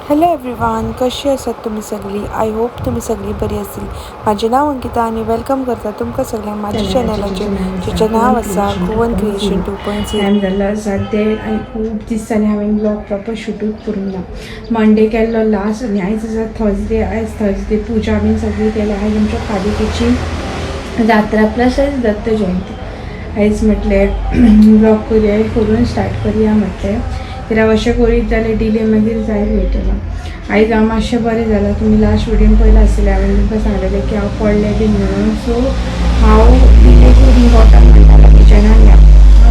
Hello everyone, कशी आसात तुमी सगळीं? I hope तुमी सगळीं बरी आसतली. म्हाजें नांव अंकिता आनी welcome करता तुमकां सगळ्यांक म्हाज्या चॅनलाचेर, जेचें नांव आसा गोवन क्रिएशन 2.0. टायम जाल्लो आसा देड आनी खूब दीस जाले हांवें व्लॉग प्रॉपर शुटूच करूंक ना. मंडे केल्लो लास्ट आनी आयज आसा थर्सडे. आयज थर्सडे, पुजा बीन सगळी केल्या. आयज आमच्या पालिकेची जात्रा प्लस आयज दत्त जयंती. आयज म्हटलें व्लॉग करुया, करून स्टार्ट करुया म्हटलें, कित्याक अशें करीत जाल्यार डिले मागीर जायत वयतलो. आयज हांव मातशें बरें जालां. तुमी लास्ट व्हिडियोन पयलां आसतलें, हांवें तुमकां सांगलेलें की हांव पडलें बीन म्हणून. सो हांव डिले करून वता म्हणटालें विजनान या.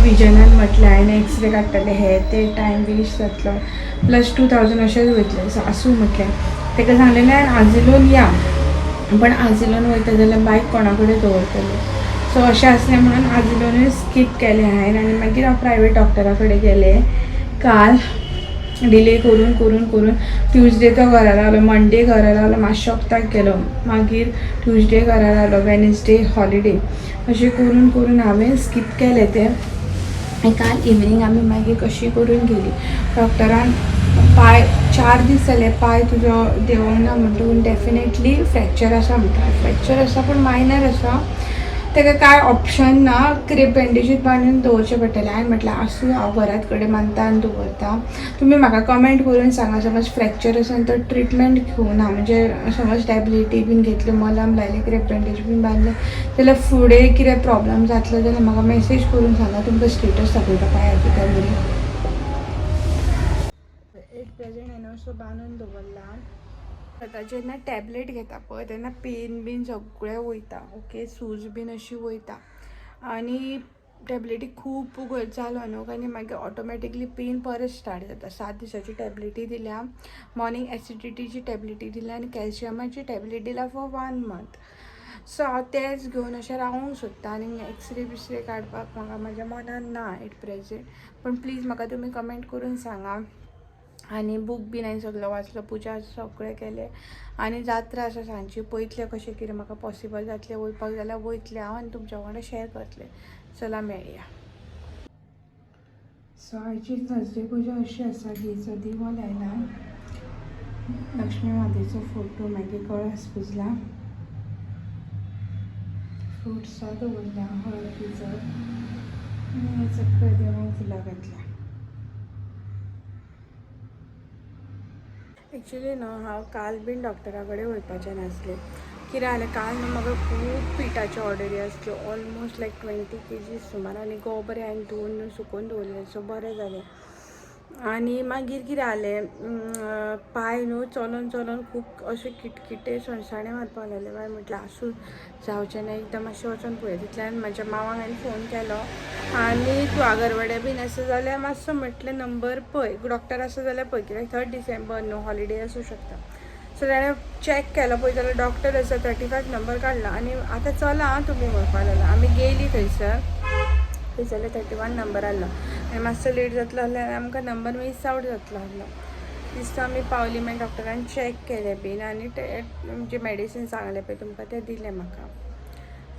विजनान म्हटलें हांवें एक्सरे काडटलें, हे ते टायम वेस्ट जातलो, प्लस 2000 अशेंच वयतलें. सो आसूं म्हटलें. ताका सांगलेलें आजिलोन या, पण आजिलोन वयता जाल्यार बायक कोणा कडेन दवरतलें? सो अशें आसलें म्हणून आजिलोनूय स्कीप केलें हांवें आनी मागीर हांव प्रायवेट डॉक्टरा कडेन गेलें. काल डिले करून करून करून ट्युजडे तो घरा रावलो, मंडे घरा रावलो, मातशें वखदाक गेलो, मागीर ट्युजडे घरा रावलो, वेनसडे हॉलिडे, अशें करून करून हांवें स्कीप केलें तें. आनी काल इवनींग आमी मागीर कशी करून गेली. डॉक्टरान पांय 4 दीस जाले पांय तुजो देंवोंक ना म्हणटकून डेफिनेटली फ्रॅक्चर आसा म्हणटा. फ्रॅक्चर आसा पूण मायनर आसा, ताका कांय ऑप्शन ना, क्रेप बँडेजीत बांदून दवरचें पडटलें. हांवें म्हटलें आसूं, हांव घरात कडेन बांदता आनी दवरता. तुमी म्हाका कमेंट करून सांगा, समज फ्रॅक्चर आसा तर ट्रिटमेंट घेवना, म्हणजे समज टॅबलेटी बीन घेतल्यो, मलम लायलें, क्रेप बँडेज बीन बांदलें जाल्यार फुडें कितें प्रॉब्लम जातलो जाल्यार म्हाका मॅसेज करून सांगा. तुमकां स्टेटस दाखयता पांयाचो त्या बरी. एट प्रेझेंट हांवें असो बांदून दवरला. आतां जेन्ना टॅबलेट घेता पळय तेन्ना पेन बीन सगळें वयता, ओके, सूज बीन अशी वयता. आनी टॅबलेटी खूब जालो न्हू आनी मागीर ऑटोमॅटिकली पेन परत स्टार्ट जाता. 7 दिसाची टॅबलेटी दिल्या, मॉर्निंग एसिडिटीची टॅबलेटी दिल्या आनी कॅल्शियमाची टॅबलेट दिल्या फॉर वन मंथ. सो हांव तेच घेवन अशें रावूंक सोदता आनी एक्सरे बिसरे काडपाक म्हाका म्हाज्या मनान ना एट प्रेझेंट. पूण प्लीज म्हाका तुमी कमेंट करून सांगा. आनी बूक बीन हांवें सगलो वाचलो, पुजा सगळें केलें आनी जात्रा आसा सांजची, पळयतलें कशें कितें म्हाका पॉसिबल जातलें वयपाक जाल्यार वयतलें हांव आनी तुमच्या वांगडा शेअर करतलें. चला मेळया. सो आयची थर्सडे पुजा अशी आसा. घीचो दिवो लायला, लक्ष्मी मातेचो फोटो, मागीर कळस पुजला, फ्रुट्सां दवरल्या, हळद पिजत आनी सगळें देवाक फुलां घातल्या. एक्चुली न्हू हांव काल बीन डॉक्टरा कडेन वयपाचें नासलें. कितें जालें, काल न्हू म्हाका खूब पिठाच्यो ऑर्डरी आसल्यो, ऑलमोस्ट लायक 20 केजीस सुमार. आनी गो बरें हांवें धुवन सुकोवन दवरलें, सो बरें जालें. आनी मागीर कितें जालें, पांय न्हू चलोन चलोन खूब अशे किटकिटे, सणसणे मारपाक लागले. मागीर म्हटलें आसूं, जावचें ना, एकदां मातशें वचोन पळय. तितल्यान म्हाज्या मावाक हांवें फोन केलो आनी तूं आगरवाड्या बीन आसा जाल्यार मातसो म्हटलें नंबर पळय, डॉक्टर आसा जाल्यार पळय, कित्याक 3 डिसेंबर न्हू, हॉलिडे आसूं शकता. सो ताणें चॅक केलो, पळय जाल्यार डॉक्टर आसा, 35 नंबर काडला आनी आतां चला आं तुमी म्हणपाक लागला. आमी गेली थंयसर, थंय जाल्यार 31 नंबर आहलो आनी मातसो लेट जातलो जाल्यार आमकां नंबर मीस आवट जातलो आहलो. दिसता आमी पावली. मागीर डॉक्टरान चॅक केलें बीन आनी ते जे मेडिसीन सांगलें पळय तुमकां तें दिलें म्हाका.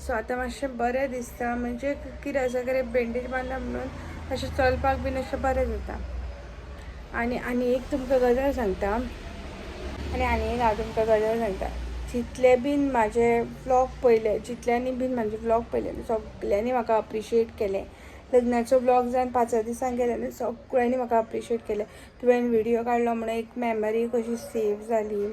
सो आतां मातशें बरें दिसता. म्हणजे कितें आसा, कितें बँडेज बांदला म्हणून अशें चलपाक बीन अशें बरें जाता. आनी आनी एक तुमकां गजाल सांगता, आनी आनी एक हांव तुमकां गजाल सांगता. जितले बीन म्हाजे व्लॉग पळयले, जितल्यांनी बीन म्हाजे व्लॉग पळयले, सगल्यांनी म्हाका अप्रिशिएट केलें. लग्नाचो व्लॉग जावन पांच दिसांक गेले न्हू, सगळ्यांनी म्हाका अप्रिशिएट केलें, तुवें व्हिडियो काडलो म्हणून एक मेमरी कशी सेव जाली.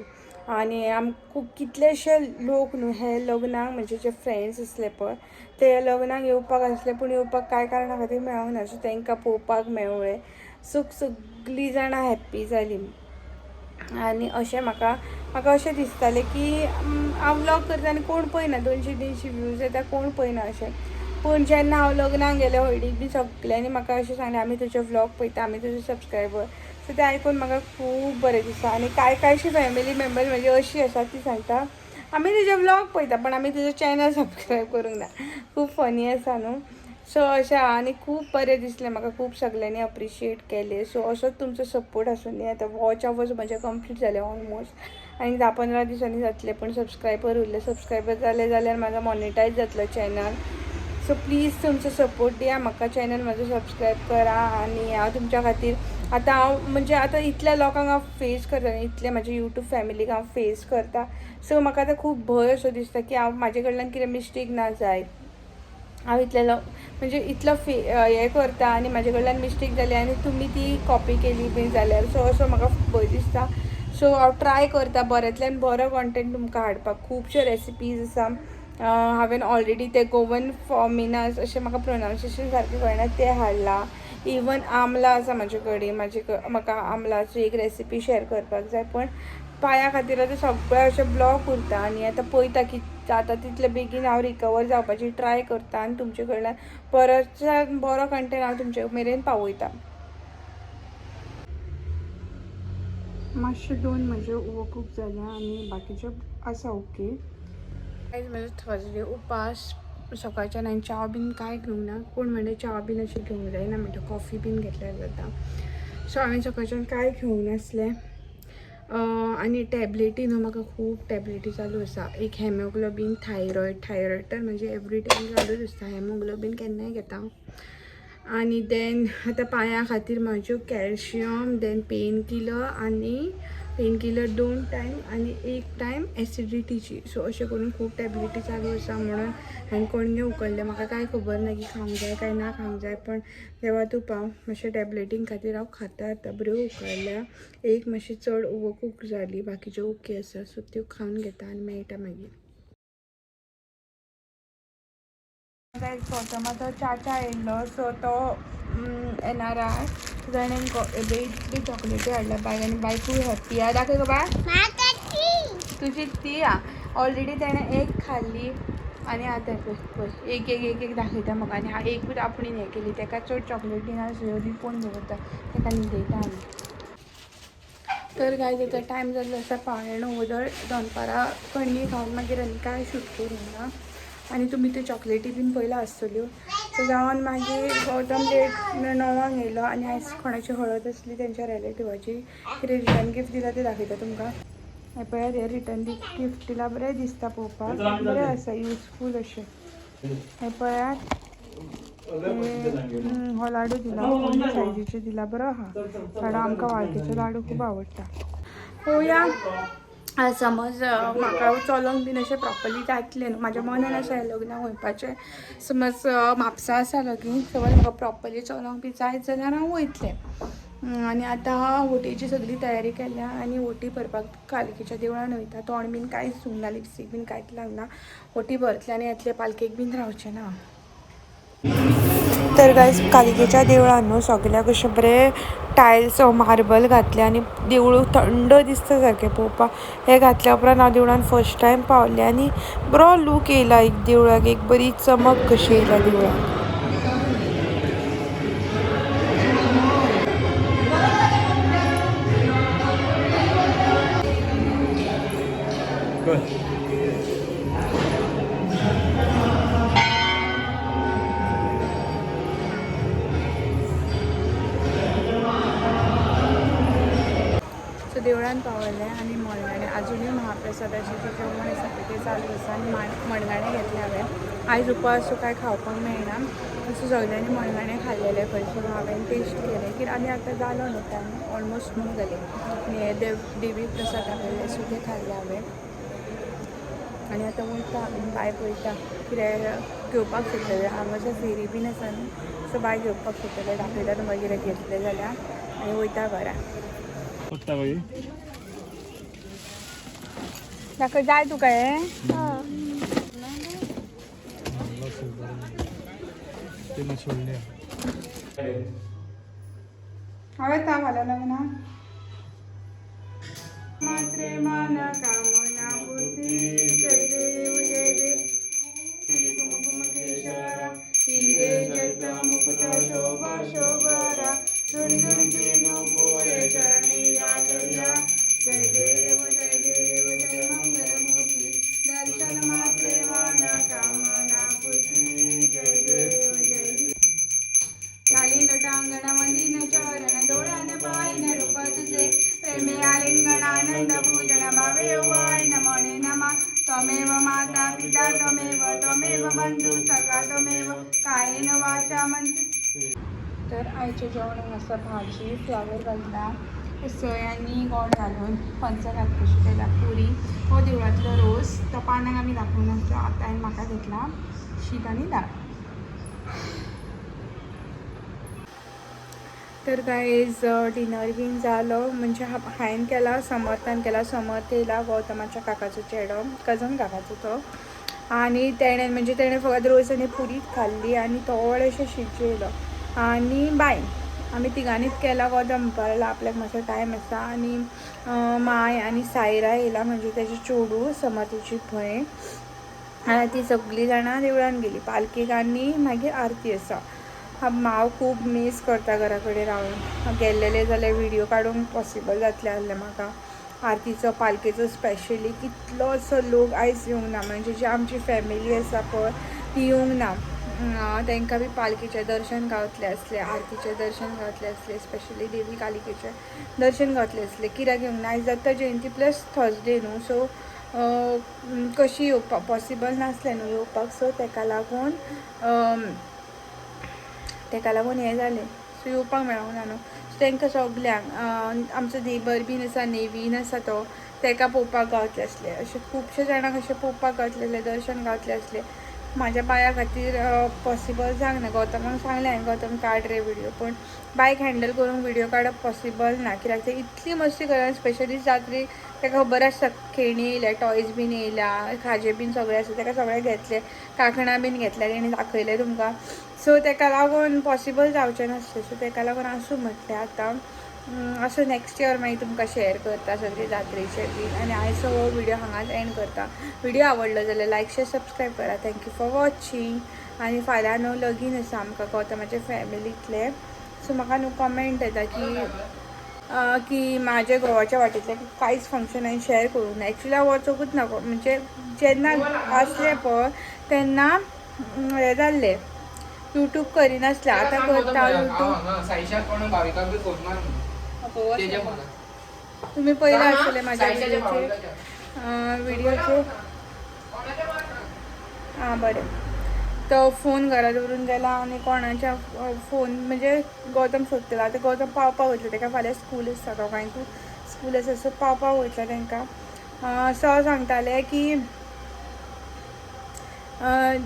आनी आमकां कितलेशे लोक न्हू हे लग्नाक, म्हणजे जे फ्रेंड्स आसले पळय, ते लग्नाक येवपाक आसले पूण येवपाक कांय कारणा खातीर मेळोंक ना, सो तांकां पळोवपाक मेवळें. सो सगळीं जाणां हॅप्पी जालीं. आनी अशें म्हाका म्हाका अशें दिसतालें की हांव व्लॉग करता आनी कोण पळयना, 200 300 व्यूज येता, कोण पळयना अशें. पूण जेन्ना हांव लग्नाक गेलें, हळदीक बी, सगल्यांनी म्हाका अशें सांगलें, आमी तुजे व्लॉग पळयता, आमी तुजे सबस्क्रायबर. सो तें आयकून म्हाका खूब बरें दिसता. आनी कांय कांयशी फॅमिली मेंबर्स म्हणजे अशी आसा, ती सांगता, आमी तुजे व्लॉग पळयता पण आमी तुजें चॅनल सबस्क्रायब करूंक ना. खूब फनी आसा न्हू? सो अशें आहा आनी खूब बरें दिसलें म्हाका, खूब सगल्यांनी अप्रिशिएट केलें. सो असोच तुमचो सपोर्ट आसूं. आतां वॉच आवर्स म्हजे कंप्लीट जाले ऑलमोस्ट आनी 10-15 दिसांनी जातले, पूण सबस्क्रायबर उरले. सबस्क्रायबर जाले जाल्यार म्हाजो मॉनिटायज जातलो चॅनल. सो प्लीज तुमचो सपोर्ट दिया म्हाका, चॅनल म्हाजो सबस्क्रायब करा आनी हांव तुमच्या खातीर आतां हांव म्हणजे आतां इतल्या लोकांक हांव फेस करता, इतले म्हाजे यूट्यूब फॅमिलीक हांव फेस करता. सो म्हाका आतां खूब भंय असो दिसता की हांव म्हाजे कडल्यान कितें मिस्टेक ना जायत. हांव इतले म्हणजे इतलो हें करता आनी म्हाजे कडल्यान मिस्टेक जाली आनी तुमी ती कॉपी केली बीन जाल्यार, सो असो म्हाका भंय दिसता. सो हांव ट्राय करता बऱ्यांतल्यान बरो कॉन्टेंट तुमकां हाडपाक. खुबश्यो रेसिपीज आसा, हांवें ऑलरेडी ते गोवन फॉमिनास अशें म्हाका प्रोनावन्सिएशन सारकें कळना तें हाडलां. इवन आमला आसा म्हाजे कडेन, म्हाका आमलाची एक रेसिपी शेअर करपाक जाय, पण पांया खातीर आतां सगळें अशें ब्लॉक उरता. आनी आतां पळयता की जाता तितले बेगीन हांव रिकवर जावपाची ट्राय करता आनी तुमचे कडल्यान परत बरो कंटेंट हांव तुमचे मेरेन पावयता. मातशे दोन म्हजे ओवरकूक जाल्या आनी बाकीचे आसा ओके. आयज म्हजो थर्सडे उपास. सकाळच्यान हांवें च्या बीन कांय घेवंक ना. कोण म्हणटा च्या बीन अशें घेवंक जायना, म्हणटा कॉफी बीन घेतल्यार जाता. सो हांवें सकाळच्यान कांय घेवंक नासलें. आनी टॅबलेटी न्हू म्हाका खूब टॅबलेटी चालू आसा. एक हेमोग्लोबीन, थायरॉयड, थायरॉयड तर म्हणजे एवरी टायम चालूच आसता, हेमोग्लोबीन केन्नाय घेता. आनी देन आतां पांया खातीर म्हाज्यो कॅल्शियम, then pain killer, आनी पेन किलर 2 टायम आनी 1 टायम एसिडिटीची. सो अशें करून खूब टॅबलेटी चालू आसा म्हणून हांवें कणगे उकडले. म्हाका कांय खबर ना की खावंक जाय काय ना खावंक जाय, पण देवा तूं पाव. मातशें टॅबलेटीं खातीर हांव खाता आतां. बऱ्यो उकडल्या, एक मातशी चड ओवरकूक जाली, बाकीच्यो ओके आसा. सो त्यो खावन घेता आनी मेळटा मागीर. गौतम आतां चाचा येयल्लो, सो तो NRI, ताणें इतली चॉकलेटी हाडल्या बायक आनी बायकूय हॅप्पी आहा. दाखय गो बाय तुजी ती आ ऑलरेडी ताणें एक खाल्ली आनी आतां पळय एक एक एक एक दाखयता म्हाका. आनी हांव एकूच आपणें हें केली, ताका चड चॉकलेटी ना सो लिपोवन दवरता, ताका न्हिदयता आमी. तर गायज आतां टायम जाल्लो आसा 8:45, वदळ दनपारां कणगी खावन मागीर आनी कांय शूट करूंक ना. आनी तुमी त्यो चॉकलेटी बीन पयला आसतल्यो. सो जावन मागीर गौतम लेट 9 येयलो आनी आयज कोणाची हळद आसली तेंच्या रिलेटिवाची, कितें रिटर्न गिफ्ट दिला तें दाखयता तुमकां. हें पळयात, हें रिटर्न गिफ्ट दिला, बरें दिसता पळोवपाक, बरें आसा, युजफूल अशें. हें पळयात, हो लाडू दिला, व्हडले सायजीचे दिला, बरो आहा लाडू. आमकां वाळकेचो लाडू खूब आवडटा. पळोवया, समज म्हाका चलोंक बीन अशें प्रॉपरली जातलें न्हू, म्हाज्या मनान आसा हें लग्नाक वयपाचें. समज म्हापसा आसा लगीन, समज म्हाका प्रॉपरली चलोंक बी जायत जाल्यार हांव वयतलें. आनी आतां ओटयेची सगळी तयारी केल्या आनी ओटी भरपाक कालिकेच्या देवळान वयता. तोंड बीन कांयच धुवंक ना, लिपस्टीक बीन कांयच लावंक ना. ओटी भरतलें आनी येतलें, पालकेक बीन रावचें ना. तर गायज कालिकेच्या देवळान न्हू सगल्याक अशें बरें टायल्स मार्बल घातले आनी देवूळ थंड दिसता सारकें पळोवपाक. हें घातल्या उपरांत हांव देवळान फर्स्ट टायम पावलें आनी बरो लूक येयला एक देवळाक, एक बरी चमक कशी येयला देवळाक. सो देवळान पावलें आनी मणगणें आजुनूय महाप्रसादाचें जें जेवण आसा पळय तें चालू आसा. आनी मणगणें घेतलें हांवें. आयज उपास, सो कांय खावपाक मेळना, सो सगळ्यांनी मणगणें खाल्लेलें खंय. सो हांवें टेस्ट केलें की आनी आतां जालो न्हू टायम, ऑलमोस्ट 9 जालें. आनी हे देवी प्रसाद आहलेले, सो ते खाल्ले हांवें. आनी आतां वयता भायर, पळयता कितें घेवपाक सोदतलें. हांगासर फेरी बीन आसा न्हू, सो भायर घेवपाक सोदतलें. दाखयता तुमकां कितें घेतलें जाल्यार आनी वयता घरा. दाखय जाय तुका हें? हांवें ताव घालो लागना. मात्रे मन कामना पूर्ती, जय देव जय देव. श्री कुमकुम केशरा, हिरे जट मुकुट शोभा शोभरा, झुण झुणती नुपुरे चरणी आदर्या, जय देव जय देव जय मंगलमूर्ती, दर्शन मात्रे मन कामना पूर्ती, जय देव जय देव. घालीन लोटांगण वंदीन चरण, डोळ्यान पायन रूप तुझे, प्रेमे आलिंगन आनंद पूजन भावे वाय नमने नमा, त्वमेव माता पिता त्वमेव त्वमेव बंधु सखा त्वमेव कायेन वाचा मन. तर आयच्या जेवणाक आसा भाजी, फ्लावर घातला, सय आनी गोड घालून पंचखात कशी केला, पुरी, हो देवळांतलो रोस, तो पानाक आमी दाखोवंक नासलो, आतां हांवें म्हाका घेतला, शीत आनी दाळ. तर गायज, डिनर बीन जालो, म्हणजे हांवें केला, समर्थान केला. समर्थ येयला, गौतमाच्या काकाचो चेडो, कजन काकाचो तो. आनी तेणें, म्हणजे तेणें फकत रोस आनी पुरीच खाल्ली आनी थोडेशें शीत जेयलो. आनी बाय आमी तिगांनीच केला. गौतम म्हणपाक लागलो आपल्याक मातसो टायम आसा. आनी माय आनी सायरा येयला, म्हणजे तेजी चेडूं, समर्थाची भयण. आनी ती सगळीं जाणां देवळान गेली पालखेक आनी मागीर आरती आसा. हांव खूब मीस करता घरा कडेन रावन. गेल्लेले जाल्यार व्हिडियो काडूंक पॉसिबल जातलें आसलें म्हाका आरतीचो, पालखेचो. स्पेशली कितलोसो लोक आयज येवंक ना, म्हणजे जी आमची फॅमिली आसा पळय ती येवंक ना. तांकां बी पालखेचें दर्शन गावतलें आसलें, आरतीचें दर्शन गावतलें आसलें, स्पेशली देवी कालिकेचें दर्शन गावतलें आसलें. कित्याक येवंक ना? आयज दत्ता जयंती प्लस थर्सडे न्हू, सो कशी येवपाक पॉसिबल नासलें न्हू येवपाक. सो तेका लागून हें जालें, सो येवपाक मेळोंक ना न्हू. सो तांकां सगल्यांक, आमचो नेबर बीन आसा, नेवीन आसा तो, ताका पळोवपाक गावतलें आसलें. अशें खुबशे जाणांक अशें पळोवपाक गावतलें आसलें, दर्शन गावतलें आसलें. म्हाज्या पांया खातीर पॉसिबल जावंक ना. गौतमाक सांगलें हांवें, गौतम काड रे व्हिडियो, पूण बायक हँडल करूंक व्हिडियो काडप पॉसिबल ना, कित्याक ते इतली मस्ती करता. स्पेशली जात्रेक ताका खबर आसता, खेळणी येयल्या, टॉयज बीन येयल्या, खाजें बीन सगळें आसा, ताका सगळें घेतलें, कांकणां बीन घेतल्या तेणी, दाखयलें तुमकां. सो ताका लागून पॉसिबल जावचें नासलें. सो ताका लागून आसूं म्हटलें आतां, असो नेक्स्ट इयर मागीर तुमकां शेअर करता सगळी जात्रेचे बीन. आनी आयचो हो व्हिडियो हांगाच एंड करता. व्हिडिओ आवडलो जाल्यार लायक, शेअर, सबस्क्रायब करा. Thank you for watching. आनी फाल्यां न्हू लगीन आसा आमकां गौतमाच्या फॅमिलींतलें. सो म्हाका न्हू कमेंट येता की म्हाज्या घोवाच्या वाटेंतलें कांयच फंक्शन हांवें शेअर करूंक ना. एक्चुली हांव वचोंकूच ना, म्हणजे जेन्ना आसलें पळय तेन्ना हें जाल्लें, यूट्यूब करिनासलें. आतां करता यूट्यूब. साईशाक कोण भाविकाक बी फोन मार म्हणून तेज्या फोनार. तुम्ही पयलें आसतलें म्हाज्या साईशाच्या व्हिडियोचेर. भाविकाच्या. व्हिडियोचेर. कोणाच्या मार ना. आं, बरें. तो फोन घरा दवरून गेला आनी कोणाच्या फोन, म्हणजे गौतम सोदतलो. आतां गौतम पावपाक वयतलो, ताका फाल्यां स्कूल आसता, दोगांयकूय स्कूल आसा, सो पावपाक वयतलो तांकां. सो हांव सांगतालें की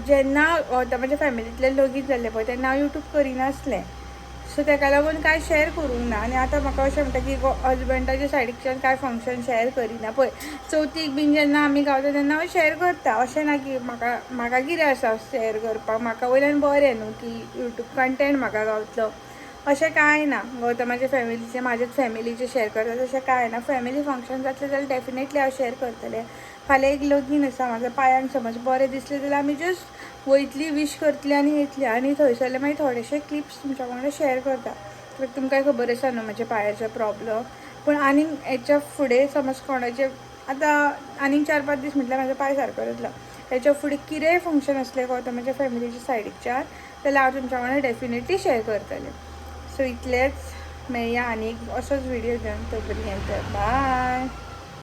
जेन्ना गौतमाच्या फॅमिलींतलें लगीन जाल्लें पळय तेन्ना हांव यूट्यूब करिनासलें, सो ताका लागून कांय शेअर करूंक ना. आनी आतां म्हाका अशें म्हणटा की हजबंडाच्या सायडीकच्यान कांय फंक्शन शेअर करिना. पळय, चवथीक बीन जेन्ना आमी गावता तेन्ना हांव शेअर करता. अशें ना की म्हाका म्हाका कितें आसा शेअर करपाक, म्हाका वयल्यान बरें न्हू की यूट्यूब कंटेंट म्हाका गावतलो, अशें कांय ना. गौतमाच्या फॅमिलीचें, म्हाज्याच फॅमिलीचें शेअर करता तशें कांय ना. फॅमिली फंक्शन जातलें जाल्यार डेफिनेटली हांव शेअर करतलें. फाल्यां एक लगीन आसा म्हाज्या पायांक, समज बरें दिसलें जाल्यार आमी जस्ट वयतली, वीश करतली आनी येतली. आनी थंयसरले मागीर थोडेशे क्लिप्स तुमच्या वांगडा शेअर करता, कित्याक तुमकां खबर आसा न्हू म्हाज्या पांयाचो प्रॉब्लम. पूण आनीक हेच्या फुडें समज कोणाचें, आतां आनीक 4-5 दीस म्हटल्यार म्हाजो पांय सारको जातलो, हेच्या फुडें कितेंय फंक्शन आसलें गौतमाच्या फॅमिलीच्या सायडीकच्यान जाल्यार हांव तुमच्या वांगडा डेफिनेटली शेअर करतलें. सो इतलेंच. मेळया आनी एक असोच व्हिडियो घेवन. तो पर्यंत बाय.